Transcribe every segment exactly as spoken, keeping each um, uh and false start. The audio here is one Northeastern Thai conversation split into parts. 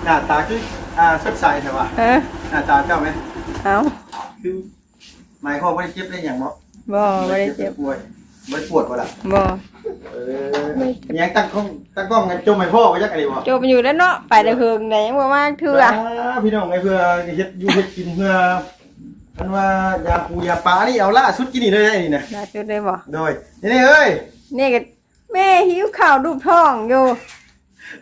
หน้าตาคือ อ่า สดใสแท้วะ เออ หน้าตาเจ้าไหม เอ้า คือ หมายความว่าบ่ได้เจ็บได้หยังบ่ บ่ บ่ได้เจ็บ บ่ได้ป่วย บ่ได้ปวดบ่ล่ะ บ่ เออ บ่ได้เจ็บ ยังตั้งกล้อง ตั้งกล้องกันจมให้พ่อไปจักอะไรบ่ จมอยู่แล้วเนาะ ไปแต่เฮิงไหนยังบ่มาเทื่อ อ่า พี่น้องไอ้เพื่อเฮ็ดอยู่เฮ็ดกินเพื่อ มันว่ายาปูยาปลานี่เอาล่าสุดกินนี่เลยได้นี่นะ ล่าสุดเลยบ่ โดย นี่นี่เอ้ย นี่ก็แม่หิวข้าวลูบท้องอยู่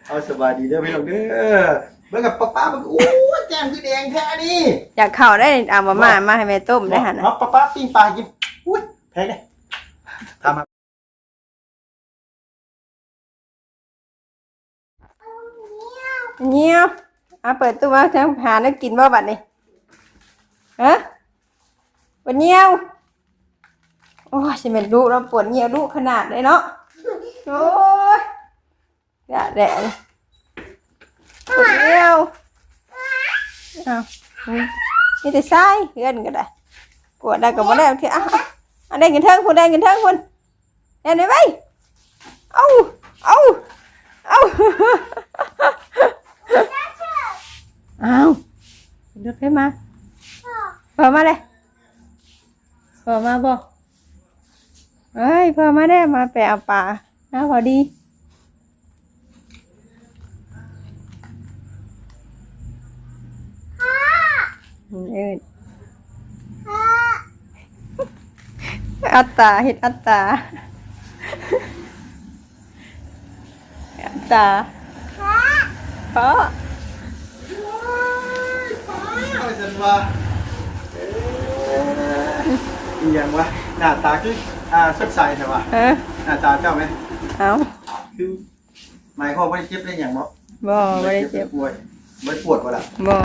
เอาสบายดีเด้อพี่น้องเด้อ เบิ่งกับป้าป้าเบิ่ง โอ้ย แก้มคือแดงแท้นี่ อยากข้าวได้ เอามาม่า มาให้แม่ต้มได้หั่นน่ะ เนาะ ป้าป้าปิ้งปลากิน อุ้ย แพงเลย ทำมา เงี้ยว เอาเปิดตู้มา ทางหาแนวกินบ่บัดนี้ ฮะ ปวดเงี้ยว โอ้ย สิแม่นดุเนาะ ปวดเงี้ยวดุขนาดเลยเนาะ โอ้ย อย่าแดะ ปวดเงี้ยว อ้าว มีแต่ทราย เฮือนก็ได้ กวาดได้ก็บ่ได้ โอเค อ่ะ อ่ะ อ่ะ ได้เงินเทิงพุ้น ได้เงินเทิงพุ้น แล่นไปไว้ เอ้า เอ้า เอ้า อ้าว รถไฟมา พ่อมาเลย พ่อมาบ่ เอ้ย พ่อมาแล้ว มาไปเอาปลา น้าพอดี เอิ้น อัตตา เฮ็ดอัตตา อัตตา เพราะ โอ้ย ป้าว่าซั่นว่า เอ้ย อีหยังวะ หน้าตาคือ อ่า สดใสแท้วะ เออ หน้าตาเจ้าไหม เอ้า คือ หมายความว่าบ่ได้เจ็บได้หยังบ่ บ่ บ่ได้เจ็บ บ่ได้ป่วย บ่ได้ปวดบ่ล่ะ บ่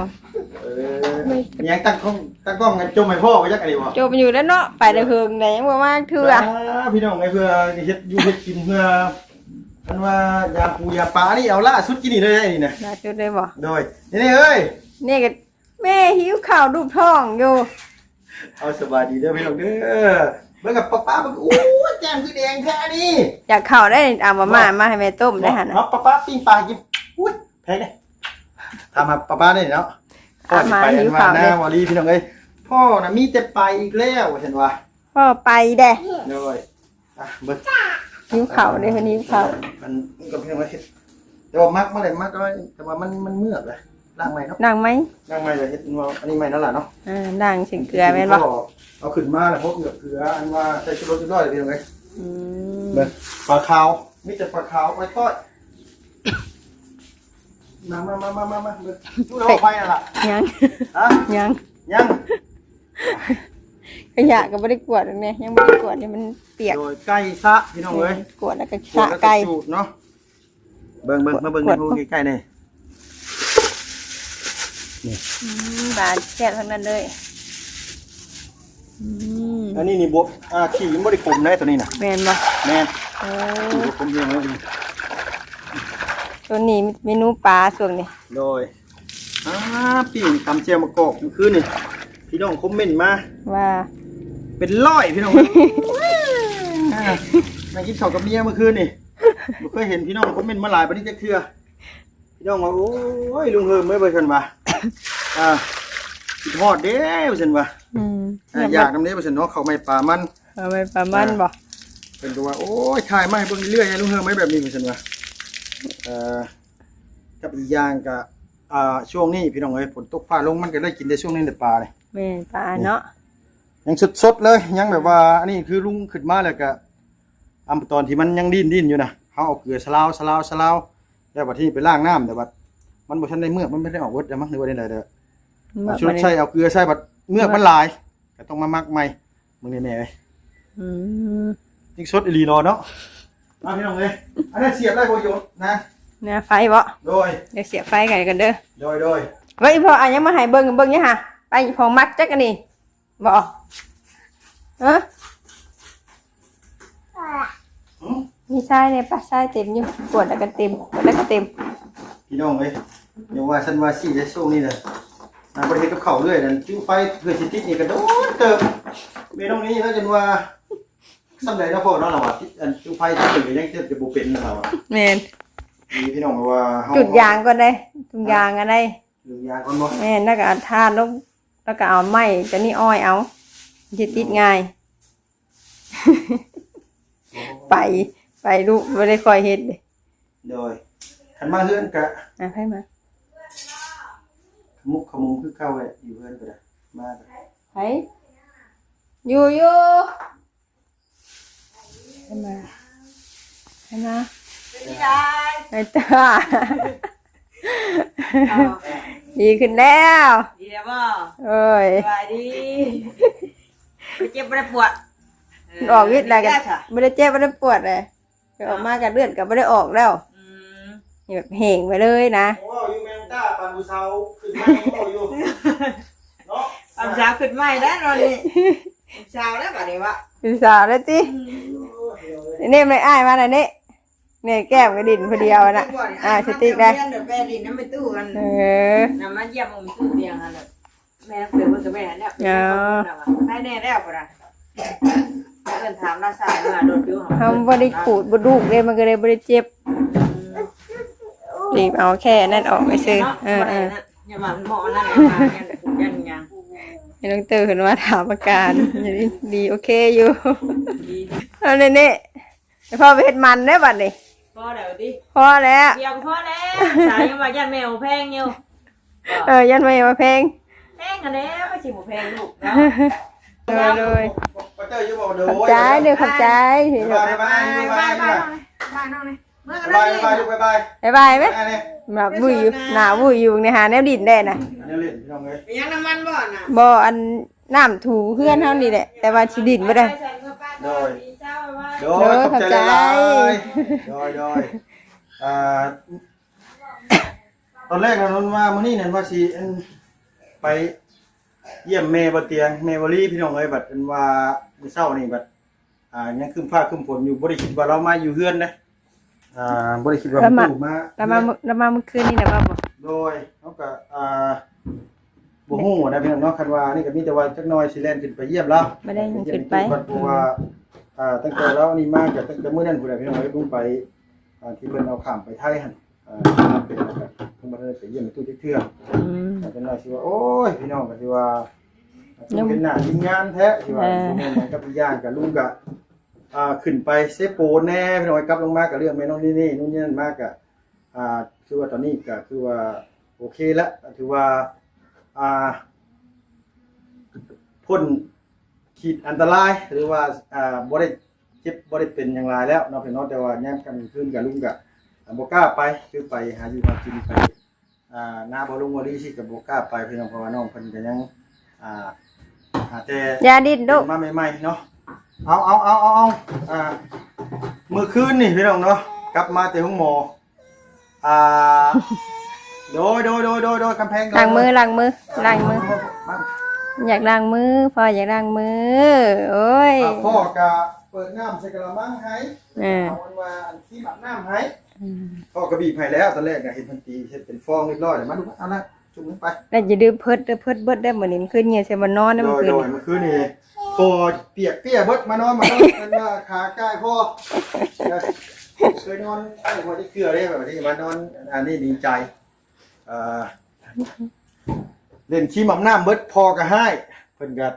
เออ บ่ได้เจ็บ ยังตั้งกล้อง ตั้งกล้องกันจมให้พ่อไปจักอะไรบ่ จมอยู่แล้วเนาะ ไปแต่เฮิงไหนยังบ่มาเทื่อ อ่า พี่น้องไอ้เพื่อเฮ็ดอยู่เฮ็ดกินเพื่อ มันว่ายาปูยาปลานี่เอาล่าสุดกินนี่เลยได้นี่นะ ล่าสุดเลยบ่ โดย นี่นี่เอ้ย นี่ก็แม่หิวข้าวลูบท้องอยู่ เอาสบายดีเด้อพี่น้องเด้อ เบิ่งกับป้าป้าเบิ่ง โอ้ย แก้มคือแดงแท้นี่ อยากข้าวได้ เอามาม่า มาให้แม่ต้มได้หั่นน่ะ เนาะ ป้าป้าปิ้งปลากิน อุ้ย แพงเลย ถามหาป้าป้าได้เนาะ พ่อสิไป อ่ะ มาหิวข้าว อันว่า เลย หน้าวารีพี่น้องเอ้ย พ่อน่ะมีแต่ไปอีกแล้วว่าซั่นว่า พ่อไปเด้ โดย อ่ะ เบิ่ง หิวข้าวเด้ เพิ่นหิวข้าว มัน มันก็เพียงว่าเฮ็ด แต่ว่ามักมาเลย มักเอาไว้ แต่ว่ามัน มันเมือกเลย ล้างใหม่เนาะ ล้างใหม่ ล้างใหม่เลย เฮ็ดว่าอันนี้ใหม่นั่นแหละเนาะ อ่า ล้างใส่เกลือแม่นบ่ ก็เอาขึ้นมาแล้ว พวกเอือกเกลือ อันว่าใส่ชูรสเรียบร้อยเลยพี่น้องเอ้ย อืม เบิ่ง ปลาขาว มีแต่ปลาขาว ปลาต้อย มา มา มา มา มา มา เบิ่ง ดูแล้วไฟนั่นล่ะ ยัง ฮะ ยัง ยัง ขยะก็บ่ได้กวาดดอกเนี่ย ยังบ่ได้กวาดเนี่ย มันเปียก โดยไก่ซะพี่น้องเอ้ย กวาดแล้วก็ กวาดแล้วก็ ซะไก่ สูดเนาะ เบิ่ง เบิ่ง มาเบิ่ง กวาด ในรูใกล้ๆนี่ นี่ อืม บาดแซ่บทั้งนั้นเลย อืม อันนี้นี่บวบ อ่า ขี้มันบ่ได้ขมนะตัวนี้น่ะ แม่นบ่ แม่น โอ้ ขี้บ่ขมเพียงเลย ตัวนี้เมนูปลาช่วงนี้ โดย อ่า ปิ้งตำแจ่วมะกอกเมื่อคืนนี่ พี่น้องคอมเมนต์มา ว่า เป็นร้อยพี่น้อง อ่า มากินข้าวกับเมียเมื่อคืนนี่ บ่เคยเห็นพี่น้องคอมเมนต์มาหลายปานนี้จักเทื่อ พี่น้องว่า โอ้ย ลุงเฮิมเอ้ย ว่าซั่นว่า อ่า คิดฮอดเด้ ว่าซั่นว่า อืม อ่า อยากนำเด้ ว่าซั่นเนาะ ข้าวใหม่ปลามัน ข้าวใหม่ปลามัน อ่า บ่ เพิ่นก็ว่า โอ้ย ถ่ายมาให้เบิ่งเรื่อยๆนะลุงเฮิมเอ้ย แบบนี้ ว่าซั่นว่า เอ่อ กับอีกอย่างก็ อ่า ช่วงนี้พี่น้องเอ้ย ฝนตกฟ้าลง มันก็เลยกินได้ช่วงนี้แหละปลานี่ แม่นปลาเนาะ ยังสดๆเลย ยังแบบว่า อันนี้คือลุงขึ้นมาแล้วก็ อำตอนที่มันยังดิ้นๆอยู่นะ เฮาเอาเกลือซะลาว ซะลาว ซะลาว แล้วบัดทีนี้ไปล้างน้ำ แต่บัดมันบ่ทันได้เมือก มันบ่ได้ออกเบิดแล้วมั้ง หรือว่าจั่งใดเด้อ เมือก เอาชูรสใส่ มัน เอาเกลือใส่ บัดเมือกมันหลาย ก็ต้องมาหมักใหม่ มึงนี่แม่เอ้ย อืม ยิ่งสดอีหลีเนาะเนาะ มาพี่น้องเอ้ย อันนั้นเสียบได้บ่โยนนะ เนี่ยไฟบ่ โดย เดี๋ยวเสียบไฟกันกันเด้อ โดย โดย เฮ้ย พ่ออ่ะยังมาให้เบิ่ง เบิ่งเนี่ยฮะ ไปพ่อมักจักอันนี้ บ่ เออ หืม มีทรายเนี่ยปะ ทรายเต็มอยู่ กวาดแล้วก็เต็ม กวาดแล้วก็เต็ม พี่น้องเอ้ย อย่าว่าฉันว่าสิได้ช่วงนี้นะ นางบ่ได้เฮ็ดกับข้าวเรื่อยนั่น จุไฟเพื่อสิติดนี่ก็โดนเติบ เมนูนี้แล้วจนว่า ส่ำใดเนาะพ่อเนาะ เราว่า อันจุไฟที่เป็นก็ยังจะ จะบ่เป็นนะเราว่า แม่น นี่พี่น้องว่าเฮา จุดยางก่อนเด้ จุดยางอันใด จุดยางก่อนบ่ แม่น แล้วก็เอาถ่านลง แล้วก็เอาไม้ตัวนี้อ้อยเอา มันสิติดง่าย ไป ไปลูก บ่ได้ค่อยเฮ็ดเด้ โดย คันมาเฮือนกะ อ่ะ ไผมา ขมุกขมุมคือเก่าแหละ อยู่เฮือนกะได้ มากะ ไผ อยู่ อยู่ ไผมา ไผมา เป็นที่ใด ไอ้ตา อ้าว ดีขึ้นแล้ว ดีแล้วบ่ โอ้ย สบายดี บ่เจ็บบ่ได้ปวด เออ มันออกฤทธิ์แล้วก็ ดีแล้วจ้ะ บ่ได้เจ็บบ่ได้ปวดเลย ไปออกมาก็เลือดก็บ่ได้ออกแล้ว อืม แบบแห้งไปเลยนะ เว้าอยู่แม่นตาปานผู้สาวขึ้นมาเว้าอยู่ เนาะ ปานผู้สาวขึ้นใหม่แล้วนอนนี่ ผู้สาวแล้วบัดนี้วะ ผู้สาวแล้วติ อืม นี่ไม่อ้ายมาแล้วนี่ เนี่ยแก้มกระดิ่นพอดียวนะ อ่า สติ๊กได้ เดี๋ยวแปรดินน้ำไปตู้กัน เออ น้ำมันเยี่ยมมันตู้เตียงอันนั้น แม่เปิดเบิ่งกับแม่เนี่ย อ๋อ ไปแน่แล้วปะนะ เอิ้นถามลาสายมาโดนอยู่ เฮาบ่ได้ขูดบ่ดูกเด้ มันก็เลยบ่ได้เจ็บ อืม รีบเอาแค่นั้นออกไปซื้อ เนาะ เออ บ่ได้ เออ นะ อย่ามาเหมาะนั่นนะ อย่าขูดอย่าหยัง ให้น้องเตอร์เพิ่นมาถามอาการ ดี ดี โอเคอยู่ ดี เอาเนี่ย เดี๋ยวพ่อไปเฮ็ดมันเด้อบัดนี้ พอแล้วติ พอแล้ว เดียวก็พอแล้ว สายยังว่าย่านแม่บ่แพงอยู่ เออ ย่านแม่บ่แพง แพงกันแล้ว สิบ่แพงลูกเนาะ โดย โดย ป้าเจ้าอยู่บ่ โดย ขอบใจเด้อ ขอบใจ บ๊ายบาย บ๊ายบาย บ๊ายบาย บ๊ายบาย บ๊ายบาย ลูก บ๊ายบาย บ๊ายบายไหม บ๊ายบายเนี่ย มาบุยอยู่ หน้าบุยอยู่เนี่ย หาแนวดินได้นะ อันนี้เล่นพี่น้องเอ้ย ไปยังน้ำมันบ่น่ะ บ่ อัน น้ำถูเฮือนเฮานี่แหละ แต่ว่าสิดินบ่ได้ โดย โดย โดย ขอบใจ ขอบใจ หลายๆ โดย โดย อ่า ตอนแรกนะนนท์ว่ามื้อนี้นั่นว่าสิ อัน ไปเยี่ยมแม่บ่เตียง แม่บ่ลี พี่น้องเอ้ย บัดอันว่ามื้อเช้านี่บัด อ่า ยังครึ้มฟ้าครึ้มฝนอยู่ บ่ได้คิดว่าเรามาอยู่เฮือนนะ อ่า บ่ได้คิดว่า แล้วมา ตู้มา แล้วมา แล้วมาเมื่อคืนนี่นะว่าบ่ โดย เฮาก็ อ่า บ่ฮู้นะพี่น้องเนาะ คันว่านี่ก็มีแต่ว่าจักหน่อยสิแล่นขึ้นไปเยี่ยมลาว บ่ได้ยังขึ้นไป ไปเยี่ยมตู้ก่อน เพราะว่า อ่า ตั้งแต่ลาวนี่มาก็ตั้งแต่มื้อนั้นพู้นแหละพี่น้องเอ้ย ลงไป อ่า ที่เพิ่นเอาข้ามไปไทยหั่น อ่า เป็น เพิ่นบ่ได้ไปเยี่ยมตู้จักเทื่อ อืม จักหน่อยสิว่า โอ้ย พี่น้องก็สิว่า เห็นหน้าทีมงานแท้สิว่า เออ บ่แม่นหยังกับอีกอย่างกับลุงก็ อ่า ขึ้นไปเซโปนแน่ พี่น้อง กลับลงมาก็เรื่องแม่น้องนี่นี่ นู่นนี่นั่นมาก็ อ่า คือว่าตอนนี้ก็คือว่าโอเคแล้ว ถือว่า อ่า พ้นขีดอันตราย หรือว่า อ่า บ่ได้เจ็บ บ่ได้เป็นหยังหลายแล้วเนาะพี่น้อง แต่ว่ายามกลางคืนก็ลุงก็ อ่า บ่กล้าไป คือไปหาอยู่หากินไป อ่า นาบ่ลุงบ่ลีสิก็บ่กล้าไปพี่น้อง เพราะว่าน้องเพิ่นก็ยัง อ่า หาแต่ อย่าดิ้นลูก มาใหม่ๆเนาะ เอา เอา เอา เอา เอา อ่า มื้อคืนนี่พี่น้องเนาะ กลับมาแต่โรงหมอ อ่า โดย โดย โดย โดย โดย กำแพง โดย ล้างมือ ล้างมือ ล้างมือ มา อยากล้างมือ พ่ออยากล้างมือ โอ้ย อ่า พ่อกะเปิดน้ำใส่กะละมังให้ เออ เอาอันว่าอันที่อาบน้ำให้ อืม พ่อกะบีบให้แล้ว ตอนแรกกะเห็นเพิ่นตี เฮ็ดเป็นฟองเรียบร้อยแล้ว มาลูก เอาละ จุ่มลงไป แล้วอย่าลืมเพิดเด้อ เพิดเบิดเด้อ มื้อนี้มันคืนเย็นใส่มานอนนะ โดย มื้อคืน โดย มื้อคืนนี่ พ่อเปียกเปียกเบิด มานอน มานอน เพิ่นว่าขาใกล้พ่อ เคยนอนใกล้พ่อจักเทื่อเด้ แบบนี้มานอน อันนี้ดีใจ เอ่อ เล่นขี้หม่ำน้ำเบิด พ่อก็ฮ้าย เพิ่นก็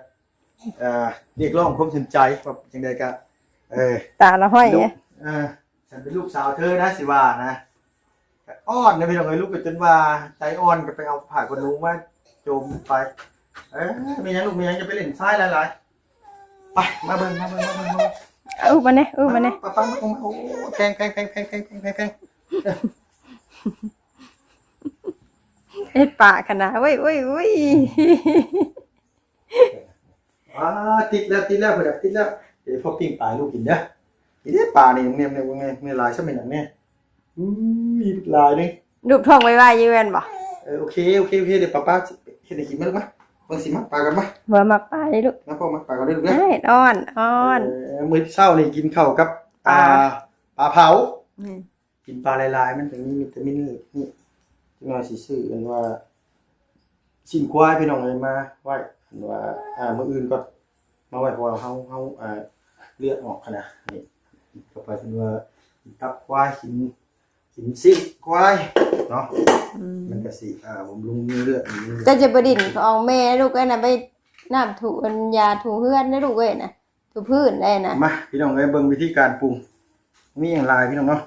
เอ่อ เรียกร้องความสนใจ ว่าจังใดก็ เออ ตาละห้อย ลูก เออ ฉันเป็นลูกสาวเธอนะ สิว่านะ ก็อ้อนนะพี่น้องเอ้ย ลูกก็จนว่าใจอ่อน ก็ไปเอาผ้าขนหนูมาโจมไป เออ มีหยังลูก มีหยัง จะไปเล่นทรายหลายๆ ไป มาเบิ่ง มาเบิ่ง มาเบิ่ง มาเบิ่ง เอามาเนี่ย เอามาเนี่ย ป้า ป้า มา โอ้ แพง แพง แพง แพง แพง แพง แพง เฮ็ดปากขนาด เว้ย เว้ย เว้ย อ่า ติดแล้ว ติดแล้ว เพิ่นน่ะติดแล้ว เดี๋ยวพ่อปิ้งปลาให้ลูกกินเด้อ นี่เด้ปลานี่ เนี่ย เนี่ย เนี่ย เนี่ย หลายซะแม่นหยังเนี่ย อุ้ย หลายเด้ รูปท้องไวๆอยู่แม่นบ่ เออ โอเค โอเค โอเค เดี๋ยวป้า ป้าเฮ็ดให้กินมาลูกมา เบิ่งสิมักปลากันมา บ่มักปลาเด้ลูก มาพ่อมักปลากันเด้อลูกเด้อ อ้าย อ้อน อ้อน เออ มื้อเช้านี่กินข้าวกับ ปลา อ่า ปลาเผา อืม กินปลาหลายๆ มันจะมีวิตามิน นี่ จักหน่อยสิซื้ออันว่า สิ้นควายพี่น้องเอ้ย มาไว้ อันว่า อ่า มื้ออื่นก็มาไว้ เพราะว่าเฮา เฮา อ่า เลือดออกหั้นนะ นี่ เข้าไปเพิ่นว่า ตับควาย กิน กินซีดควายเนาะ อืม มันก็สิ อ่า บำรุงเลือด บำรุงเลือด เจ้าจะไปดินของแม่ลูกเอ้ยนะ ไปน้ำถูอันยาถูเฮือนนะลูกเอ้ยนะ ถูพื้นได้นะ มา พี่น้องเอ้ย เบิ่งวิธีการปรุง มีอย่างหลายพี่น้องเนาะ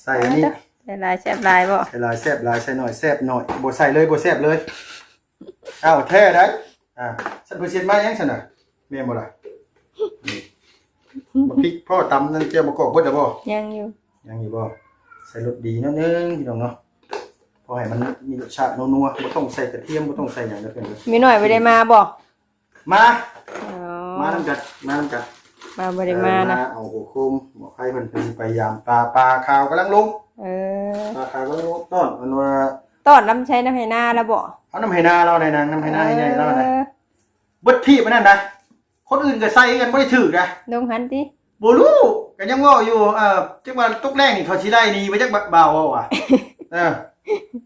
ใส่อันนี้ ใส่หลายแซ่บหลายบ่ ใส่หลายแซ่บหลาย ใส่หน่อยแซ่บหน่อย บ่ใส่เลย บ่แซ่บเลย อ้าว แท้ได้ อ่า ฉันเพิ่นเช็ดมายังซั่นน่ะ แม่นบ่ล่ะ นี่ บักพริกพ่อตำนั่น แจ่วมะกอกเบิดแล้วบ่ ยังอยู่ ยังอยู่บ่ ใส่รสดีหน่อยนึงพี่น้องเนาะ พอให้มันมีรสชาตินัวๆ บ่ต้องใส่กระเทียม บ่ต้องใส่หยังเด้อเพิ่นเด้อ มีหน่อยบ่ได้มาบ่ มา อ๋อ มานำกัน มานำกัน มาบ่ได้มานะ เออ มาเอาหัวโคม บอกให้เพิ่น เพิ่นไปยามปลา ปลาขาวกำลังลง เออ ปลาขาวกำลังลง ต้อน มันว่า ต้อนนำใช้นำไฮนาแล้วบ่ เอานำไฮนาเราในนาง นำไฮนาให้ใหญ่เราใน เออ เบิดที่มันนั่นนะ คนอื่นก็ใส่กันบ่ได้ถือนะ ลงหันติ บ่รู้ ก็ยังเว้าอยู่ เออ จักว่าตกแรงนี่เขาสิได้นี่ บ่จักบ่าวเว้าว่ะ เออ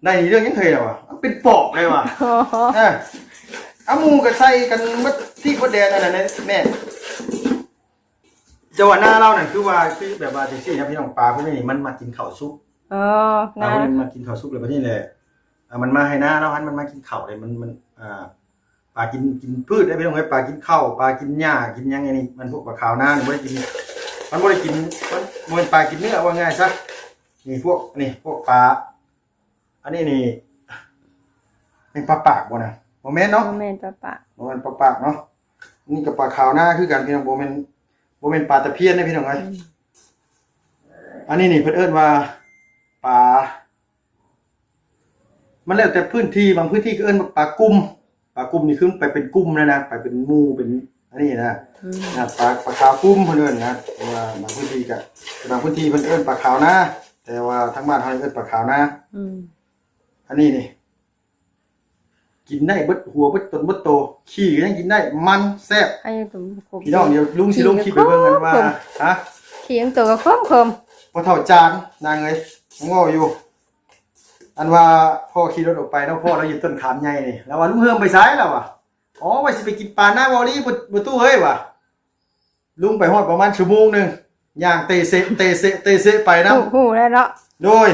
ได้นี่เรื่องยังเคยแล้วว่ะ เอาเป็นปอบเลยว่ะ อ๋อ เออ เอาหมู่ก็ใส่กันเบิดที่เบิดแดนนั่นแหละแม่ แต่ว่าหน้าเรานั่นคือว่า คือแบบว่าจังซี่นะพี่น้อง ปลาพวกนี้นี่มันมากินข้าวสุก อ๋อ ปลาพวกนี้มันมากินข้าวสุกแล้วบัดนี้แหละ อ่ะ มันมาให้หน้าเรา หันมันมากินข้าวเลย มัน มัน อ่า ปลากิน กินพืชได้พี่น้องเอ้ย ปลากินข้าว ปลากินหญ้า กินหยังไงนี่ มันพวกปลาขาวนานี่บ่ได้กิน มันบ่ได้กิน มันบ่เป็นปลากินเนื้อ ว่าง่ายซะ นี่พวก นี่พวกปลา อันนี้นี่ เป็นปลาปากบ่นะ บ่แม่นเนาะ บ่แม่นปลาปาก บ่แม่นปลาปากเนาะ นี่ก็ปลาขาวนาคือกันพี่น้อง บ่แม่น บ่แม่นปลาตะเพียนนะพี่น้องเอ้ย อืม อันนี้นี่เพิ่นเอิ้นว่าปลา มันแล้วแต่พื้นที่ บางพื้นที่ก็เอิ้นว่าปลากุม ปลากุมนี่คือไปเป็นกลุ่มเลยนะ ไปเป็นหมู่ เป็นอันนี้นะ อืม นะ ปลา ปลาขาวกุมเพิ่นเอิ้นนะ แต่ว่าบางพื้นที่ก็ บางพื้นที่เพิ่นเอิ้นปลาขาวนา แต่ว่าทางบ้านเฮาเอิ้นปลาขาวนา อืม อันนี้นี่ กินได้เบิดหัวเบิดตนเบิดโต ขี้ก็ยังกินได้ มันแซ่บ อันนี้ผม พี่น้อง เดี๋ยวลุงสิลงคลิปไปเบิ่งกันว่า ขี้ยังโต ฮะ ขี้ยังโตก็ขมๆ พ่อเฒ่าจาง นางเอ้ย ยังเว้าอยู่ อันว่าพ่อขี่รถออกไปเนาะ พ่อเราอยู่ต้นขามใหญ่นี่ แล้วว่า "ลุงเฮิมไปไส?" แล้วว่ะ "อ๋อ ว่าสิไปกินปลาหน้าเว้าลี บ่ บ่ตู้เอ้ย" ว่ะ ลุงไปฮอดประมาณชั่วโมงหนึ่ง ย่างเตะเซะ เตะเซะ เตะเซะไปนะ ฮู้ ฮู้แล้วเนาะ โดย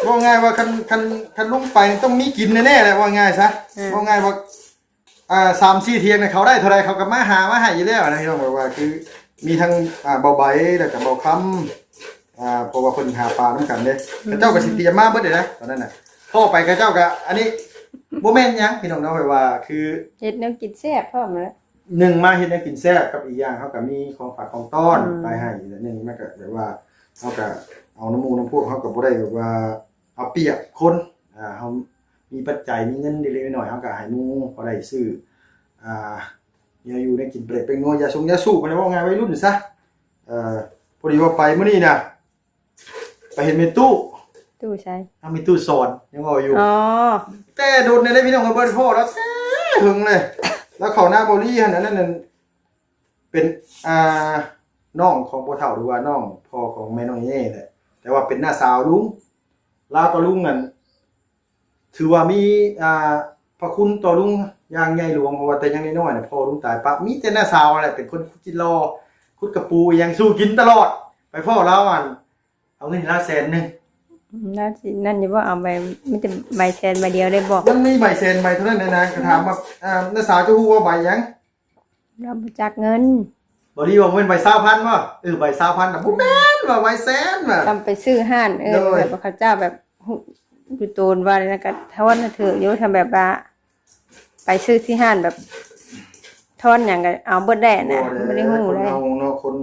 ว่าง่ายว่าคัน คัน คันลุงไปนี่ต้องมีกินแน่ๆแหละ ว่าง่ายซะ อืม ว่าง่ายว่า อ่า สามสี่เที่ยงเนี่ยเขาได้เท่าใดเขาก็มาหามาให้อยู่แล้วนะพี่น้อง แบบว่าคือมีทั้ง อ่า เบาใบแล้วก็เบาคำ อ่า เพราะว่าเพิ่นหาปลานำกันเด้ อืม เขาเจ้าก็สิเตรียมมาเบิดเลยนะตอนนั้นน่ะ พ่อไปเขาเจ้าก็ อันนี้บ่แม่นหยังพี่น้องเนาะ แบบว่าคือ เฮ็ดแนวกินแซ่บพร้อมแล้ว หนึ่งมาเฮ็ดแนวกินแซ่บ กับอีกอย่างเฮาก็มีของฝากของต้อน อืม ไปให้อีกหนึ่ง มันก็แบบว่าเฮาก็เอาน้ำหมู่น้ำพวก เฮาก็บ่ได้แบบว่าเอาเปรียบคน อ่า เฮามีปัจจัยมีเงินเล็กๆน้อยๆ เฮาก็ให้หมู่พอได้ซื้อ อ่า แนวอยู่แนวกิน เปรตเป็นงัวยาชงยาสูบ อะไรว่าไงวัยรุ่นซะ เอ่อ พอดีว่าไปมื้อนี้น่ะ ไปเห็นแม่ตู้ ตู้ใส อ้าว แม่ตู้สอน ยังเว้าอยู่ อ๋อ แต่โดนในได้พี่น้องเอ้ย บ่ได้พ้อแล้วแต่เฮิงเลย แล้วเขาหน้าเบาหลีหั่น อันนั้นนั่นเป็น อ่า น้องของพ่อเฒ่า หรือว่าน้องพ่อของแม่น้องเย่แหละ แต่ว่าเป็นน้าสาวลุง ลาวกับลุงนั่น ถือว่ามี อ่า พระคุณต่อลุงอย่างใหญ่หลวง เพราะว่าแต่ยังน้อยๆน่ะ พ่อลุงตายปั๊บ มีแต่น้าสาวแหละเป็นคนขุดจิหล่อ ขุดกะปู อิหยังสู้กินตลอด ไปพ้อลาวอัน เอาเงินให้ลาวแสนหนึ่ง อืม ลาวสินั่นอยู่บ่ เอาใบ มีแต่ใบแสนใบเดียวได้บ่ มันมีใบแสนใบเท่านั้นนะนะ ก็ถามว่า อ่า น้าสาวจะฮู้ว่าใบหยัง ลาวบ่จักเงิน บ่ดีว่าแม่นใบซาวพันบ่ เออ ใบซาวพันน่ะ บ่แม่นว่าใบแสนว่ะ ต้องไปซื้อห้าน เออ โดย แบบว่าเขาเจ้าแบบฮู้อยู่โตนว่านั่นก็ทอนน่ะถืกอยู่ ถ้าแบบว่า ไปซื้อที่ห้านแบบ ทอนหยังก็เอาเบิดได้นะ บ่ได้ บ่ได้ฮู้ คน เลย เฮาเนาะ คน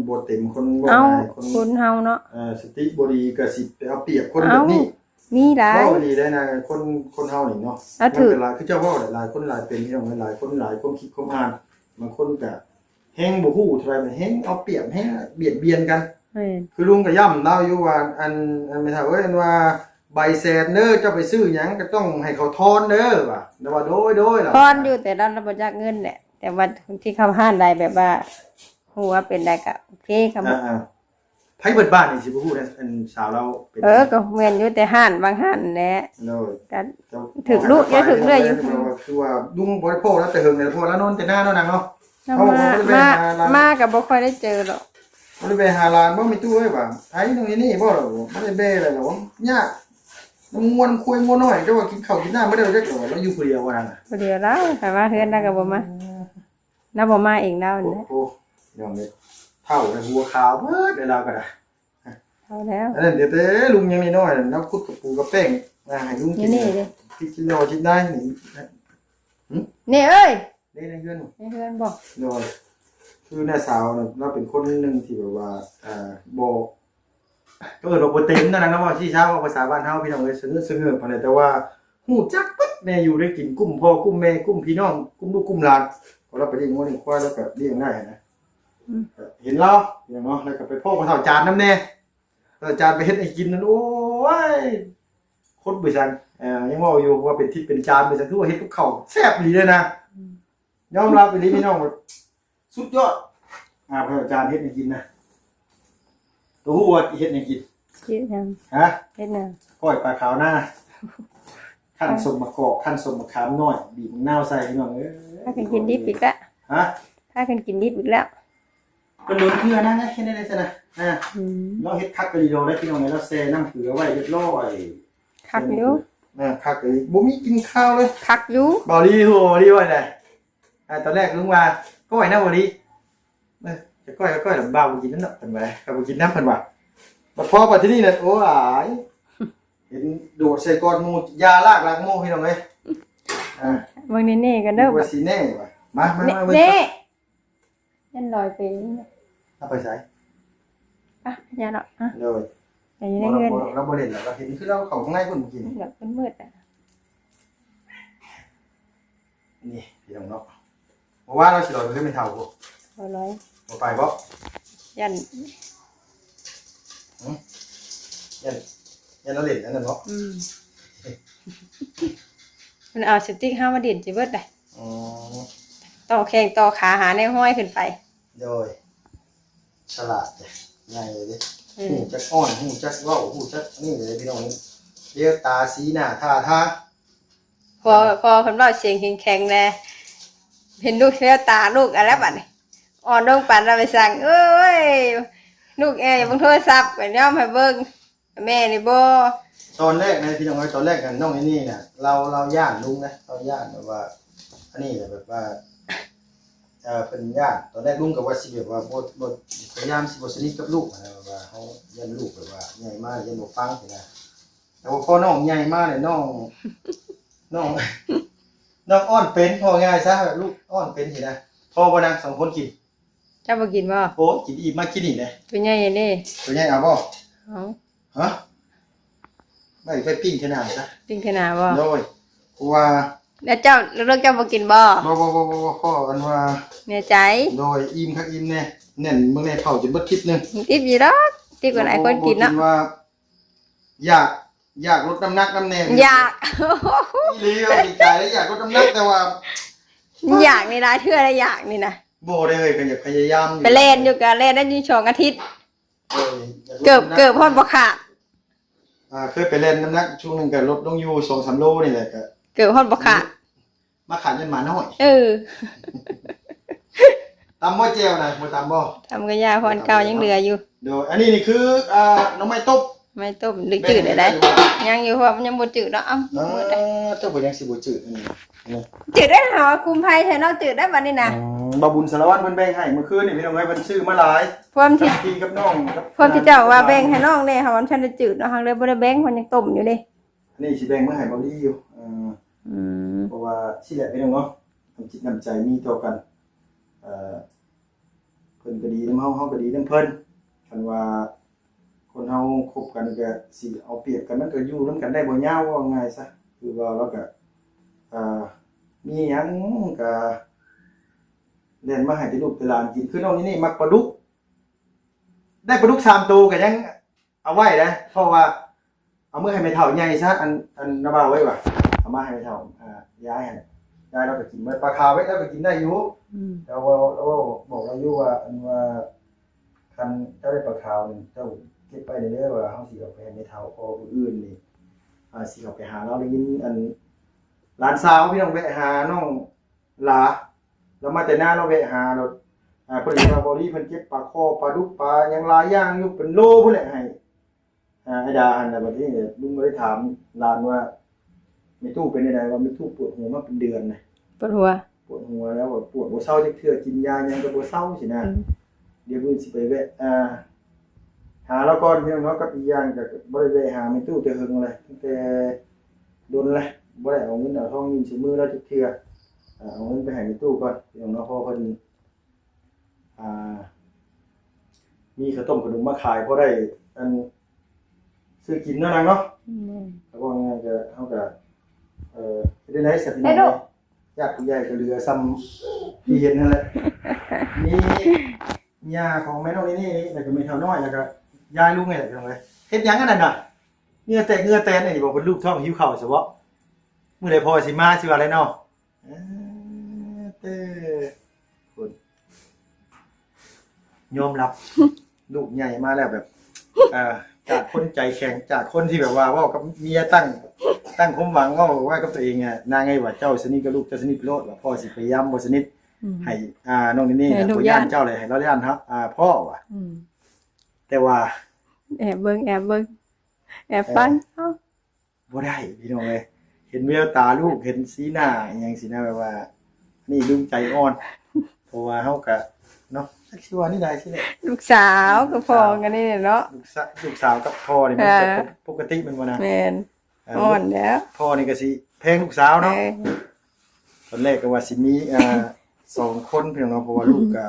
บ่เต็ม คนบ่ เอ้า ง่าย คน คนเฮาเนาะ เอ่อ สติบ่ดีก็สิไปเอาเปรียบคนแบบนี้ เอ้า มีหลาย เว้าอีหลีได้นะ คน คนเฮานี่เนาะ เอาถืก มันเป็นหลาย คือเจ้าเว้าแหละ หลายคนหลายเป็น พี่น้อง หลายคนหลายความคิดความอ่าน บางคนก็แฮงบ่ฮู้เท่าใด แฮงเอาเปรียบ แฮงเบียดเบียนกัน แม่น คือลุงก็ย้ำลาวอยู่ว่า อัน อันแม่เฒ่าเอ้ย อันว่าใบแสนเด้อ เจ้าไปซื้อหยังก็ต้องให้เขาทอนเด้อ ว่า แล้วว่า โดย โดย ล่ะ ทอนอยู่ แต่ลาว ลาวบ่จักเงินแหละ แต่ว่าที่เขาห้านได้แบบว่า ฮู้ว่าเป็นได้ก็โอเค เขา อ่าๆ ไผเบิดบ้านนี่สิบ่ฮู้นะ อันสาวลาวเป็น เออ ก็แม่นอยู่ แต่ห้านบางห้านแหละ โดย ก็ เจ้า ถืกลุ เจ้าถืกเรื่อยอยู่ คือว่าลุงบ่ได้พ้อลาวแต่เฮิงเลย เพราะว่าลาวนอนแต่หน้าเนาะนางเนาะ ลาว เฮาก็ มา บ่ได้ไป มา หาลาว มาก็บ่ค่อยได้เจอดอก บ่ได้ไปหาหลานบ่แม่ตู้เอ้ยว่าไผน้องนี่นี่บ่ล่ะบ่ได้ไปอะไรหรอกยากน้ำงัวน้ำควายงัวน้อยเจ้าว่ากินข้าวกินน้ำบ่ได้เด้อว่าเราอยู่ผู้เดียวว่านั่นน่ะ ผู้เดียวแล้ว แต่ว่าเฮือนเราก็บ่มา เราบ่มาเองเรา โอ้ นั่นแหละ โหน้องนี่เฒ่าแล้วหัวขาวเบิดเลยเราก็ได้ เฒ่าแล้ว อันนั้นเดี๋ยวแต่ลุงยังน้อยๆน่ะเราขุดกระปูกระแป้งอ่าให้ลุงกิน นี่นี่เด้ ที่กินรอกินได้นี่ นี่เอ้ย ได้ในเฮือนบ่ ในเฮือนบ่ โดย คือน้าสาวน่ะเราเป็นคนหนึ่งที่แบบว่าอ่าบ่ ก็เอิ้นว่าบ่เต็มนั่นน่ะเนาะ เว้าซี้ซะ เว้าภาษาบ้านเฮาพี่น้องเอ้ย สะเงอะสะเงอะปานใด แต่ว่าฮู้จักเบิดแน่อยู่ได้กิน กุ้มพ่อกุ้มแม่ กุ้มพี่น้อง กุ้มลูกกุ้มหลาน พอเราไปเลี้ยงงัวเลี้ยงควาย แล้วก็เลี้ยงได้หั้นนะ อืม ก็เห็นลาวพี่น้องเนาะ แล้วก็ไปพ้อพ่อเฒ่าจานนำแน่ พ่อเฒ่าจานไปเฮ็ดให้กินนั่น โอ้ย คนบ่ซัง เอ่อ ยังเว้าอยู่ว่าเป็นทิศเป็นจานบ่ซัง คือว่าเฮ็ดกับข้าวแซ่บอีหลีเด้นะ อืม ยอมรับอีหลีพี่น้อง สุดยอด อ่า พ่อเฒ่าจานเฮ็ดให้กินนะ ตัวฮู้ว่าเฮ็ดหยังกิน เฮ็ดหยัง ฮะ เฮ็ดหยัง ก้อยปลาขาวนา คั่นส้มมะกอก คั่นส้มมะขามน้อย บีบมะนาวใส่พี่น้องเอ้ย พากันกินดิบอีกแล้ว ฮะ พากันกินดิบอีกแล้ว เป็นหลายเทื่อนะ เฮ็ดได้ซั่นนะ อ่า อืม เราเฮ็ดคักกะลีโลได้พี่น้องเอ้ย เราแช่น้ำเกลือไว้เรียบร้อย คักอยู่ อ่า คักเลย บ่มีกินข้าวเลย คักอยู่ บ่าวลี โห บ่าวลีว่าไง อ่า ตอนแรกลุงว่า ก้อยนะบ่าวลี เออ จะก้อยก็ก้อย แต่บ่าวบ่กินนำเนาะ เพิ่นว่า ก็บ่กินนำเพิ่นว่า บัดพอบัดทีนี้น่ะ โอ้ย เห็นโดดใส่ก้อนหมู่ ยาลากหลังหมู่พี่น้องเอ้ย อ่า เบิ่งนี่ๆกันเด้อ ว่าสิแน่ว่ะ มา มา มา เบิ่ง นี่ ยันลอยไปนี่นะ เอาไปใส่ อ่ะ อย่าเนาะ อ่ะ โดย แต่อยู่ในเฮือน เราบ่ เราบ่เล่นหรอก เราเห็นคือเราเข้าข้างในพุ่นเมื่อกี้นี่ แบบมืดๆอ่ะ นี่พี่น้องเนาะ เพราะว่าเราสิลอยไปขึ้นไปเท่าพุ้น บ่ลอย บ่ไปบ่ ย่าน หึ ย่าน ย่านเราเล่นอันนั้นเนาะ อืม มันเอาสติ๊กเฮามาดินจิเบิดได้ อ๋อ ต่อแข้งต่อขาหาแนวห้อยขึ้นไป โดย ฉลาดจ้ะ ง่ายเลยเด้ อืม ฮู้จักอ้อน ฮู้จักเว้า ฮู้จักนี่เลยพี่น้อง เลี้ยวตาสีหน้าท่าทาง พอ พอเพิ่นเว้าเสียงแข็งๆแน่ เห็นลูกแววตาลูกอันแล้วบัดนี้ อ่อนลงปานเราไปสั่ง เอ้ย ลูกแออย่าเบิ่งโทรศัพท์ ก็ยอมให้เบิ่ง แม่นี่บ่ ตอนแรกนะพี่น้องเอ้ย ตอนแรกกันน้องไอ้นี่น่ะ เรา เราย้านลุงนะ เราย้านแบบว่า อันนี้แหละแบบว่า เอ่อ เพิ่นย้าน ตอนแรกลุงก็ว่าสิแบบว่าบ่ บ่ พยายามสิบ่สนิทกับลูกนะ แบบว่าเฮาย้านลูกแบบว่าใหญ่มาย้านบ่ฟังซี้นะ แต่ว่าพอน้องใหญ่มาเนี่ยน้อง น้อง น้องอ้อนเป็น เว้าง่ายซะ ลูกอ้อนเป็นซี้นะ พอบ่นางสองคนกิน เจ้าบ่กินบ่ โอ้ กินอิ่มมากินนี่แหละ ตัวใหญ่เด้ ตัวใหญ่เอาบ่ เอา ฮะ ไม่ไปปิ้งเทื่อหน้าซะ ปิ้งเทื่อหน้าบ่ โดย เพราะว่า แล้วเจ้า แล้วเจ้าบ่กินบ่ บ่ บ่ บ่ บ่ บ่ พ่ออันว่า แน่ใจ โดย อิ่มคักอิ่มแน่ แน่นเบิ่งแน่ เผาจนเบิดคลิปหนึ่ง ติบอยู่ดอก ติบกว่าหลายคนกินเนาะ บ่ บ่ บ่ กินว่า อยาก อยากลดน้ำหนักนำแน่ อยาก อีหลี ดีใจแล้วอยากลดน้ำหนัก แต่ว่า อยากนี่หลายเทื่อแล้วอยากนี่นะ บ่ได้เลย ก็อยากพยายามอยู่ ไปแล่นอยู่ ก็แล่นได้อยู่สองอาทิตย์ เออ อยากลด เกือบ น้ำหนัก เกือบฮอดบ่ขาด อ่า เคยไปแล่นน้ำหนักช่วงหนึ่งก็ลดลงอยู่สองสามโลนี่แหละ ก็ เกือบฮอดบ่ขาด มาขาดย้อนหมาน้อย เออ ตำบ่แจ่วนะ บ่ตำบ่ ตำกะย่า พรเก่ายังเหลืออยู่ โดย อันนี้นี่คือ อ่า หน่อไม้ต้ม ไม่ต้ม หรือจืดได้ ยังอยู่ เพราะมันยังบ่จืดเนาะ เอ้า เออ มืดเลย เจ้าบ่ยังสิบ่จืดอันนี้ นี่ จืดได้หาคุมภัยแท้เนาะ จืดได้บัดนี้นะ อืม บ่าวบุญสารวัตรเพิ่นแบ่งให้เมื่อคืนนี่พี่น้องเอ้ย เพิ่นซื้อมาหลาย พร้อมที่ กับพี่กับน้อง พร้อมที่เจ้าว่าแบ่งให้น้องแน่ หามันทันได้จืดเนาะ หาเลยบ่ได้แบ่ง มันยังต้มอยู่เด้ อันนี้สิแบ่งมาให้บ่าวลีอยู่ เออ อืม เพราะว่าสิแหละพี่น้องเนาะ น้ำจิตน้ำใจมีต่อกัน เอ่อ เพิ่นก็ดีนำเฮา เฮาก็ดีนำเพิ่น คันว่าคนเฮาคบกันก็สิเอาเปรียบกัน มันก็อยู่นำกันได้บ่ยาว เว้าง่ายซะ คือว่าเราก็ เอ่อ มีหยังก็แล่นมาให้แต่ลูกแต่หลานกิน คือน้องนี่นี่มักปลาดุก ได้ปลาดุกสามตัวก็ยังเอาไว้นะ เพราะว่าเอามื้อให้แม่เฒ่าใหญ่ซะ อัน อันน้าบ่าวไว้ว่ะ เอามาให้แม่เฒ่า อ่า ยายหั่น ยายเราก็กินไว้ ปลาขาวไว้เราก็กินได้อยู่ อืม แล้วว่า แล้วว่าบอกเราอยู่ว่า อันว่า คันเจ้าได้ปลาขาวนี่เจ้าเก็บไว้เด้อ ว่าเฮาสิเอาไปให้แม่เฒ่า เพราะว่ามื้ออื่นนี่ อ่า สิเอาไปหาเรา ได้ยินอัน หลานสาวพี่น้องแวะหาน้องหลา เรามาแต่นา เราแวะหา เรา อ่า พอดีว่าบอดี้เพิ่นเก็บปลาคอปลาดุกปลาหยังหลายอย่างอยู่เป็นโลพุ้นแหละให้ อ่า ไอ้ดาหั่นน่ะ บัดนี้ลุงก็ได้ถามหลานว่า "แม่ตู้เป็นจั่งใด" ว่า "แม่ตู้ปวดหัวมาเป็นเดือนนะ" ปวดหัว ปวดหัวแล้วแบบปวดบ่เซาจักเทื่อ กินยาหยังก็บ่เซาซี้นะ อืม เดี๋ยวมื้อสิไปแวะ อ่า หาลาวก่อนพี่น้องเนาะ กับอีกอย่างก็บ่ได้แวะหาแม่ตู้แต่เฮิงเลย ตั้งแต่ดนแล้ว บ่ได้เอาเงินเอาทองยื่นใส่มือลาวจักเทื่อ อ่า เอาเงินไปให้แม่ตู้ก่อนพี่น้องเนาะ เพราะเพิ่น อ่า มีข้าวต้มขนมมาขาย พอได้อัน ซื้อกินเนาะนางเนาะ อืม แล้วว่าไงก็ เฮาก็ เอ่อ เฮ็ดได้หลายสัตว์พี่น้อง เฮ็ดลูก เอ้ย ญาติผู้ใหญ่ก็เหลือส่ำที่เห็นนั่นแหละ มีย่าของแม่น้องนี่นี่ แล้วก็แม่เฒ่าน้อย แล้วก็ยายลุงนี่แหละพี่น้องเอ้ย เฮ็ดหยังอันนั้นน่ะ เหงื่อแตกเหงื่อแตนนี่บอกเป็นลูกท้องหิวข้าวซะบ่ มื้อใดพ่อสิมาสิว่าอะไรเนาะ เออ เต้อ คน ยอมรับ ลูกใหญ่มาแล้วแบบ เอ่อ จากคนใจแข็ง จากคนที่แบบว่าเว้ากับเมียตั้ง ตั้งความหวังเว้าไว้กับตัวเองอะ นางไงว่า "เจ้าสนิทกับลูก เจ้าสนิทโลด ว่าพ่อสิพยายามบ่สนิท" อืม ให้ อ่า น้องนี่นี่ ให้ลูก บ่ย้าน ย้านเจ้าเลย ให้ลาวย้านครับ อ่า พ่อว่ะ อืม แต่ว่า แอบเบิ่ง แอบเบิ่ง แอบฟัง เออ เอ้า บ่ได้พี่น้องเอ้ย เห็นแววตาลูก เห็นสีหน้าอิหยังสินะ แบบว่า นี่ลุงใจอ่อน เพราะว่าเฮากะ เนาะ จักสิว่านี่ใดสิแหละ ลูกสาวกับพ่อกันนี่เนาะ ลูกสา- ลูกสาวกับพ่อนี่มัน เออ จะปกติแม่นบ่นะ แม่น เออ อ่อนแล้ว พ่อนี่ก็สิแพงลูกสาวเนาะ เออ ตอนแรกก็ว่าสิมี อ่า สองคนพี่น้องเนาะ เพราะว่าลูกก็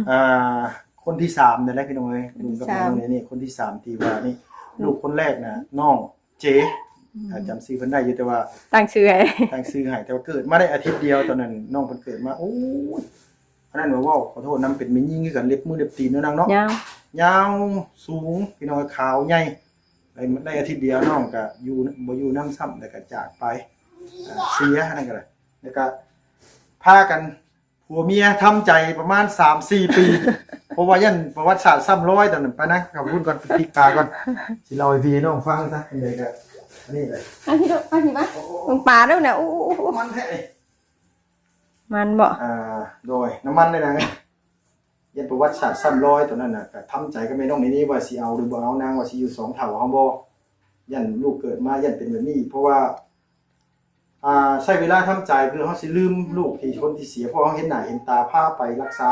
อ่า คนที่สามนี่แหละพี่น้องเอ้ย คนที่สาม ลุงกับแม่น้องนี่ นี่คนที่สามที่ว่านี่ ลูกคนแรกน่ะ น้องเจ อืม อ่า จำชื่อเพิ่นได้อยู่ แต่ว่า ตั้งชื่อให้ ตั้งชื่อให้ แต่ว่าเกิดมาได้อาทิตย์เดียว ตอนนั้นน้องเพิ่นเกิดมา โอ้ย อันนั้นว่าเว้า ขอโทษนำ เป็นแม่ญิงคือกัน เล็บมือเล็บตีนเนาะนางเนาะ ยาว ยาวสูง พี่น้อง ขาวใหญ่ ได้ ได้อาทิตย์เดียวน้องก็อยู่ บ่อยู่นำซ้ำ แล้วก็จากไป อ่า เสียนั่นก็ได้ แล้วก็พากัน ผัวเมียทำใจประมาณสามสี่ปี เพราะว่าย่านประวัติศาสตร์ซ้ำรอยตอนนั้น ไปนะ ขอบคุณก่อน ไปพลิกตาก่อน สิเล่าให้พี่น้องฟังซะ อันใดก็ อันนี้เลย อันนี้ลูก อันนี้มา โอ้โอ้ เบิ่งปลาแล้วเนี่ย อู้อู้อู้อู้ มันแท้เลย มันบ่ อ่า โดยน้ำมันเลยนะ ย่านประวัติศาสตร์ซ้ำรอยตอนนั้นน่ะ ก็ทำใจกับแม่น้องนี่นี่ว่าสิเอาหรือบ่เอา นางว่าสิอยู่สองเฒ่าเฮาบ่ ย่านลูกเกิดมาย่านเป็นแบบนี้อีก เพราะว่า อ่า ใช้เวลาทำใจเพื่อเฮาสิลืมลูกที่คนที่เสีย เพราะเฮาเห็นหน้าเห็นตา พาไปรักษา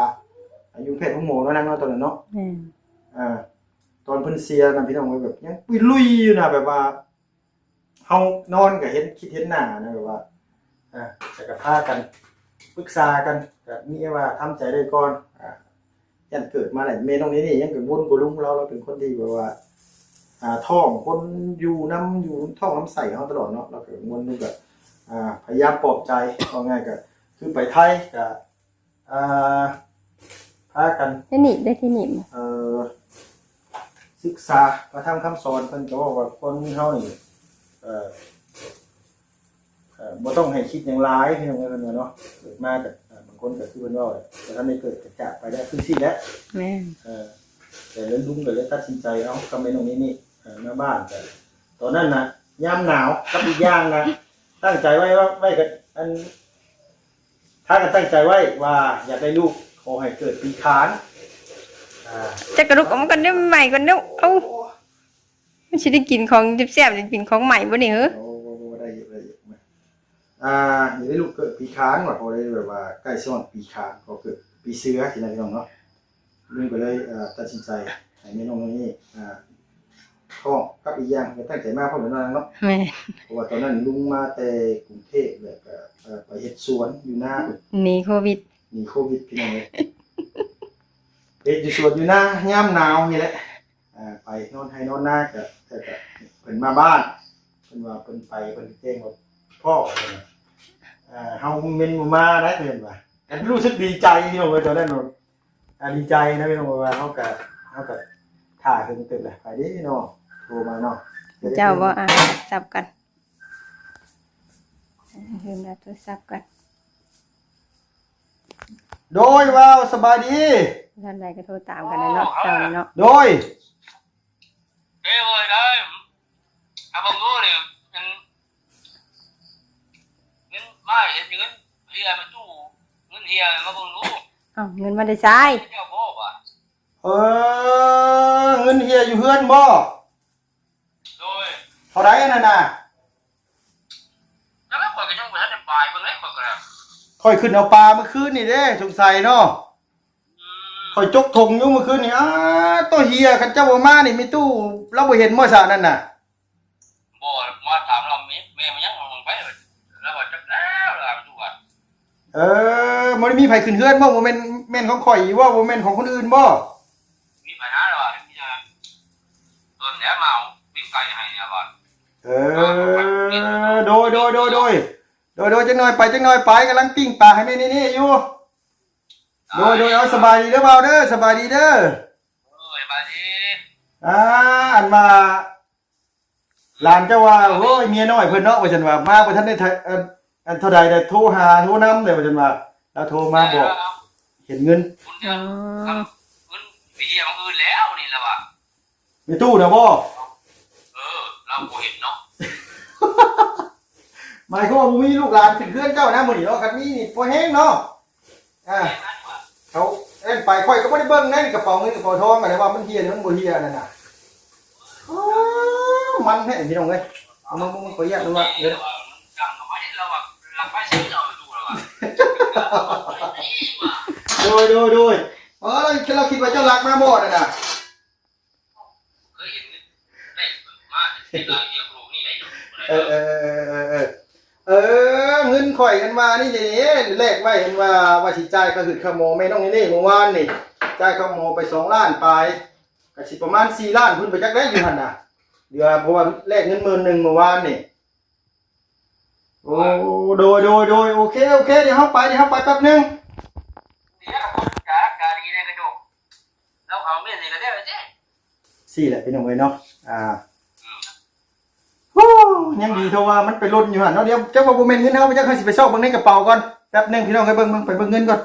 อยู่แพทย์โรงหมอเนาะนางเนาะ ตอนนั้นเนาะ แม่น อ่า ตอนเพิ่นเสียนะพี่น้อง แบบยังปุยลุยอยู่นะ แบบว่า เฮานอนก็เห็น คิดเห็นหน้านะ แบบว่า อ่า แล้วก็พากันปรึกษากัน ก็มีว่าทำใจได้ก่อน อ่า ย่านเกิดมาแล้ว แม่น้องนี่นี่ยังกังวลกว่าลุง ลาว ลาวเป็นคนที่แบบว่า อ่า ท้องคนอยู่นำ อยู่ท้องนำไส้เฮาตลอดเนาะ ลาวก็กังวล ลาวก็ อ่า พยายามปลอบใจ ว่าง่ายก็คือไปไทยก็ อ่า พากัน ได้หนีบ ได้ที่หนีบ เอ่อ ศึกษาพระธรรมคำสอน เพิ่นก็บอกว่าคนเฮานี่ เอ่อ เอ่อ บ่ต้องให้คิดหยังหลาย พี่น้องเอ้ย เพิ่นว่าเนาะ เกิดมาก็ เอ่อ บางคนก็คือเพิ่นเว้าแหละ แต่ถ้าได้เกิดก็จากไปแล้ว คือสิแหละ แม่น เออ แต่แล้วลุงก็เลยตัดสินใจ เอา กับแม่น้องนี่นี่ เอ่อ มาบ้านก็ ตอนนั้นน่ะ ยามหนาว กับอีกอย่างน่ะ ตั้งใจไว้ว่า ไว้กับอัน ถ้ากันตั้งใจไว้ว่าอยากได้ลูก ขอให้เกิดปีขาน อ่า จักกระดูกออกมาก่อนเด้อ ใหม่ก่อนเด้อ เอ้า มันสิได้กินของแซ่บๆ ได้กินของใหม่บ่นี่เหรอ โอ้ ได้อยู่ ได้อยู่ อ่า อยากได้ลูกเกิดปีขานว่ะ พอได้แบบว่าใกล้สิฮอดปีขาน พอเกิดปีเสือสินะพี่น้องเนาะ ลุงก็เลย เอ่อ ตัดสินใจให้แม่น้องนี่ อ่า ท้อง กับอีกอย่างก็ตั้งใจมาพร้อมกันเนาะ แม่น เพราะว่าตอนนั้นลุงมาแต่กรุงเทพฯ แล้วก็ เอ่อ ไปเฮ็ดสวนอยู่นา หนีโควิด หนีโควิดพี่น้องเอ้ย เฮ็ดอยู่สวนอยู่นายามหนาวนี่แหละ อ่า ไปนอนไฮ่นอนนาก็ ก็ ก็เพิ่นมาบ้าน เพิ่นว่าเพิ่นไป เพิ่นแจ้งว่า "พ่อ" เพิ่นว่า "อ่า เฮาคอมเมนต์บ่มาได้" เพิ่นว่า ก็รู้สึกดีใจพี่น้องเอ้ย ตอนนั้นเนาะ อ่า ดีใจนะพี่น้อง ว่าเฮาก็ เฮาก็ถ่าเพิ่นเติบแหละ ไปเด้เนาะ โทรมาเนาะ เจ้าบ่ อ่ะ สับกัน เพิ่นรับโทรศัพท์กัน โดย ว้าว สบายดี ท่านใดก็โทรตามกันนะเนาะ เจ้านี่เนาะ โดย เอ้ย โอ้ย ได้ เอาเบิ่งดูนี่ มัน เงินมาเห็นเงินเฮียมาตู้ เงินเฮียมาเบิ่งดู อ้าว เงินมาได้ใช้ เจ้าบ่บ่ เออ เงินเหียอยู่เฮือนบ่ โดย เท่าใดนั่นน่ะ แล้วข้อยก็ยังบ่ทันได้ไปเบิ่งเลย ข้อยก็ได้ ข้อยขึ้นเอาปลาเมื่อคืนนี่เด้ สงสัยเนาะ อืม ข้อยจกถงอยู่เมื่อคืนนี่ อ้า ตัวเหีย คันเจ้าบ่มานี่ มีตู้ เราบ่เห็นบ่ซะนั่นน่ะ บ่ มาถามเรา แม่ แม่มันยังลงไป แล้วว่าจักแล้ว ล่ะ ดูว่า เออ บ่ได้มีไผขึ้นเฮือนบ่ บ่แม่น แม่นของข้อยอยู่บ่ บ่แม่นของคนอื่นบ่ มีปัญหาแล้วว่า มีแต่ต้นแหนมาเอาปิ้งไก่ให้เนี่ยว่า เออ โดย โดย โดย โดย โดย โดย จักหน่อยไป จักหน่อยไป กำลังปิ้งปลาให้แม่นี่ๆอยู่ โดย โดย เอา สบายดีเด้อบ่าวเด้อ สบายดีเด้อ เออ สบายดี อ่า อันว่า หลานเจ้าว่า โอ้ย เมียน้อยเพิ่นเนาะ ว่าซั่นว่า มาบ่ทันได้ถ่าย เอ่อ อันเท่าใดได้โทรหา โทรนำเลย ว่าซั่นว่า แล้วโทรมาบอก เออ เห็นเงิน คุณ อ๋อ เงินไปเรียกของอื่นแล้วนี่ละว่ะ มีตู้นะบ่ เออ เราบ่เห็นเนาะ หมายความว่าบ่มีลูกหลานขึ้นเฮือนเจ้านะมื้อนี้เนาะ คันมีนี่พอแฮงเนาะ อ่า เขาเอิ้นไป ข้อยก็บ่ได้เบิ่งในกระเป๋าเงินกระเป๋าทอง อะไรว่ามันเหียหรือมันบ่เหียนั่นน่ะ อ้าว มันแท้พี่น้องเอ้ย เอามา มา มา ขออนุญาตดูว่า เดี๋ยว โดย โดย โดย อ๋อ เรา เราคิดว่าเจ้าลักมาบ่นั่นน่ะ เคยเห็นได้มาเห็นหลายเรื่องโลกนี่ได้อยู่ เออ เออ เออ เออ เออ เออ เออ เงินข่อยอันว่านี่เด้ แลกไว้อันว่า ว่าสิจ่ายค่าหืดค่าหมอแม่น้องเนเน่เมื่อวานนี่ จ่ายค่าหมอไปสองล้านปลาย ก็สิประมาณสี่ล้านพุ้นไปจักได้อยู่หั่นน่ะ เดี๋ยว เพราะว่าแลกเงินหมื่นหนึ่งเมื่อวานนี่ โอ้ โดย โดย โดย โอเค โอเค เดี๋ยวเฮาไป เดี๋ยวเฮาไปแป๊บหนึ่ง เดี๋ยวคนกะกะดีในกระจก แล้วเอาเมียใส่กระเด้อเด้ สี่แหละพี่น้องเอ้ยเนาะ อ่า อืม โอ้ ยังดีเท่าว่ามันไปหล่นอยู่หั่นเนาะ เดี๋ยวจักว่าบ่แม่นเงินเฮา จักเฮาสิไปซอกเบิ่งในกระเป๋าก่อน แป๊บหนึ่งพี่น้อง ไปเบิ่ง เบิ่ง ไปเบิ่งเงินก่อน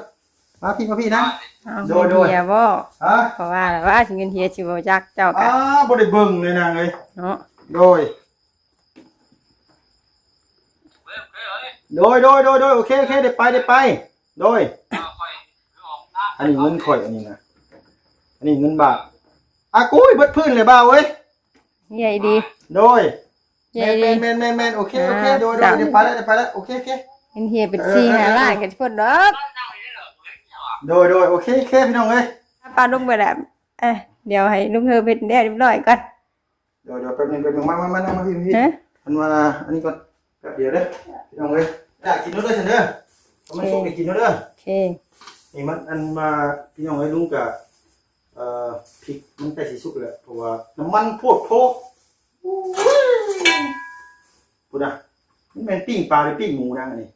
มาพี่ มาพี่นะ เอา โดย เงินเหียบ่ ฮะ เพราะว่า ว่าสิเงินเหียสิบ่จักเจ้ากะ อ่า บ่ได้เบิ่งเลยนางเอ้ย เนาะ โดย โดย โดย โดย โดย โอเค โอเค ได้ไป ได้ไป โดย อันนี้เงินข่อย อันนี้นะ อันนี้เงินบาท อ่ะ กุ้ย เบิดพื้นเลยบ่าวเอ้ย ใหญ่ดี โดย ใหญ่ดี แม่น แม่น แม่น แม่น โอเค โอเค อ่า โดย โดย จ้ะ เดี๋ยวไปแล้ว เดี๋ยวไปแล้ว โอเค โอเค เงินเหียเป็น เออ สี่ เออ ห้า เออ ล้านกันพุ่นดอก โดย โดย โอเค โอเค พี่น้องเอ้ย ป้าลุงไปแล้ว เอ้ย เดี๋ยวให้ลุงเฮอเฮ็ดแนวเรียบร้อยก่อน เดี๋ยว เดี๋ยวแป๊บนึง แป๊บนึง มา มา มา นั่งมาพี่ พี่ ฮะ อันว่า อันนี้ก่อน แป๊บเดียวเด้อ พี่น้องเอ้ย อยากกินแล้วเด้อ ฉันเด้อ เอามันสุกให้กินแล้วเด้อ โอเค นี่มัน อันว่า พี่น้องเอ้ย ลุงกะ เอ่อ พริกมันใกล้สิสุกแล้ว เพราะว่าน้ำมันโพดโพ โอ้ย พุ้นน่ะ มันแม่นปิ้งปลาหรือปิ้งหมูนะอันนี้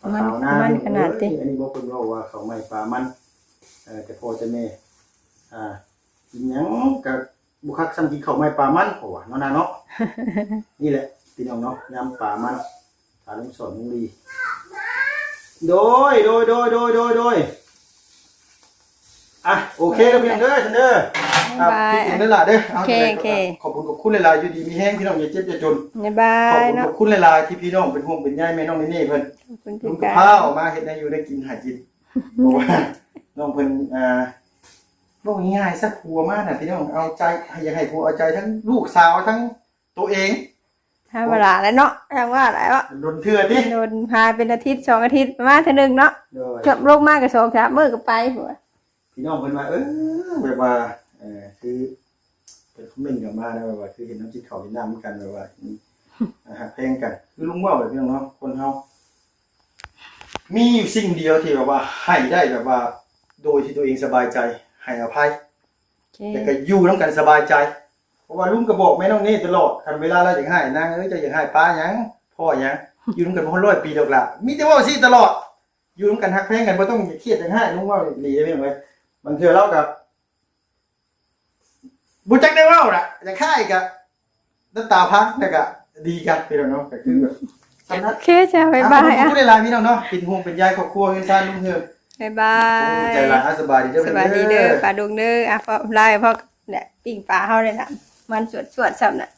มัน ปลาขาวหน้า มันขนาด เอ้ย ติ อันนี้บอกเพิ่นเว้าว่าข้าวใหม่ปลามัน เอ่อ แต่พ่อแต่แม่ อ่า กินหยังก็บ่คักส่ำกินข้าวใหม่ปลามัน เพราะว่าเนาะ นาเนาะ นี่แหละ พี่น้องเนาะ ยำปลามัน ปลาลุงสอนลุงลี โดย โดย โดย โดย โดย โดย อ่ะ โอเคเด้อพี่น้องเด้อ เด้อ อ่ะ บ๊ายบาย พี่กินได้ละเด้อ เอา โอเค จังใดก็ โอเค ขอบคุณขอบคุณหลายๆ อยู่ดีมีแฮงพี่น้อง อย่าเจ็บอย่าจน บ๊ายบาย ขอบคุณ เนาะ ขอบคุณหลายๆ ที่พี่น้องเป็นห่วงเป็นใยแม่น้องเนเน่เพิ่น ขอบคุณ ลุง คือ กะ กัน พร้าออกมาเฮ็ดแนวอยู่ได้กินหากิน เพราะว่าน้องเพิ่น อ่า เว้าง่ายๆ ซะ ผัวมาน่ะพี่น้อง เอาใจ อยากให้ผัวเอาใจทั้งลูกสาวทั้งตัวเอง ธรรมดาแหละเนาะ จั่งว่าแหละเนาะ โดนเทื่อติ โดน หายเป็นอาทิตย์สองอาทิตย์ มาเทื่อหนึ่งเนาะ โดย จบลงมาก็สองสามมื้อก็ไป พี่น้องเพิ่นว่า เออ แบบว่า เออ คือ เพิ่นคอมเมนต์เข้ามานะ แบบว่า คือเห็นน้ำจิตเขาเห็นน้ำกัน แบบว่า อืม อ่า ฮักแพงกัน คือลุงเว้าแหละพี่น้องเนาะ คนเฮา มีอยู่สิ่งเดียวที่แบบว่าให้ได้แบบว่า โดยที่ตัวเองสบายใจ ให้อภัย โอเค แล้วก็อยู่นำกันสบายใจ เพราะว่าลุงก็บอกแม่น้องเน่ตลอด คันเวลาเราอยากให้ นางเอ้ย เจ้าอยากให้ปาหยัง พ่อหยัง อยู่นำกันบ่ฮอดร้อยปีดอกล่ะ มีแต่เว้าซี้ตลอด อยู่นำกันฮักแพงกัน บ่ต้องเครียดอยากให้ ลุงเว้าดีเด้พี่น้องเอ้ย บางเทื่อเราก็ บ่จักได้เว้าล่ะ อยากให้ก็น้ำตาพัง แล้วก็ดีกันพี่น้องเนาะ ก็คือแบบ สำนัก โอเคจ้ะ บ๊ายบาย อ่ะ ขอบคุณ อ่ะ ทุกหลายๆ พี่น้องเนาะ เป็นห่วงเป็นใยครอบครัวเฮือนซานลุงเฮือน บ๊ายบาย ขอบคุณใจหลาย อ่ะ สบายดีเด้อ สบายดีเด้อ พี่น้องเด้อ ป้าดวงเด้อ อ่ะ พอไลฟ์พอเนี่ย ปิ้งปลาเฮาเนี่ยนะ มันสวดๆ ซ้ำน่ะ